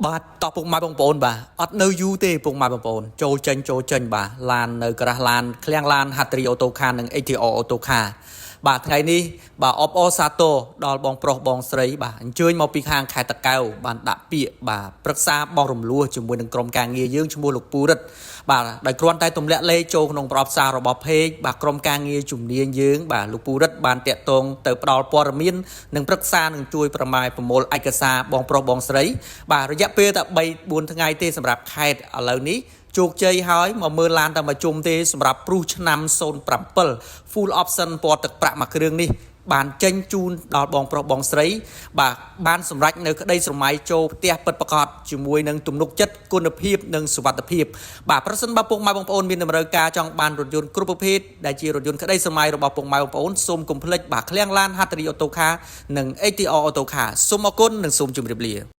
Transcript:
បាទតោះពុកម៉ែបងប្អូនបាទអត់នៅយូរទេពុកម៉ែបងប្អូនចូលចេញចូលចេញបាទឡាននៅក្រាស់ឡានឃ្លាំងឡានហាត្រីអូតូខានិង HTR អូតូខាបាទថ្ងៃនេះបាទអបអរសាទរដល់បងប្រុសបងស្រីបាទអញ្ជើញមកពីខាងខេត្តតាកែវបានដាក់ពាក្យបាទប្រឹក្សាបងរំលោះជាមួយនឹងក្រុមការងារយើងឈ្មោះលោកពូរិទ្ធបាទដោយគ្រាន់តែទម្លាក់លេខចូលក្នុងប្រអប់សាររបស់ page បាទក្រុមការងារជំនាញយើងបាទលោកពូរិទ្ធបានតាក់ទងទៅផ្ដល់ព័ត៌មាននិងប្រឹក្សានិងជួយប្រម៉ែប្រមូលឯកសារបងប្រុសបងស្រី បាទរយៈពេលតែ3 4ថ្ងៃទេសម្រាប់ខេត្តឥឡូវនេះជោគជ័យហើយមកមើលឡានតែមួយជុំទេសម្រាប់ព្រុសឆ្នាំ07 full option ពណ៌ទឹកប្រាក់មួយគ្រឿងនេះបានចេញជូនដល់បងប្រុសបងស្រី បាទបានសម្រេចនៅក្តីស្រមៃចូលផ្ទះពិតប្រាកដជាមួយនឹងទំនុកចិត្តគុណភាពនិងសុវត្ថិភាពបាទប្រសិនបើពុកម៉ែបងប្អូនមានតម្រូវការចង់បានរថយន្តគ្រប់ប្រភេទដែលជារថយន្តក្តីស្រមៃរបស់ពុកម៉ែបងប្អូនសូមកុំភ្លេចបាទឃ្លាំងឡានហាត្រីអូតូខានិង ATR អូតូខាសូមអរគុណនិងសូមជម្រាបលា។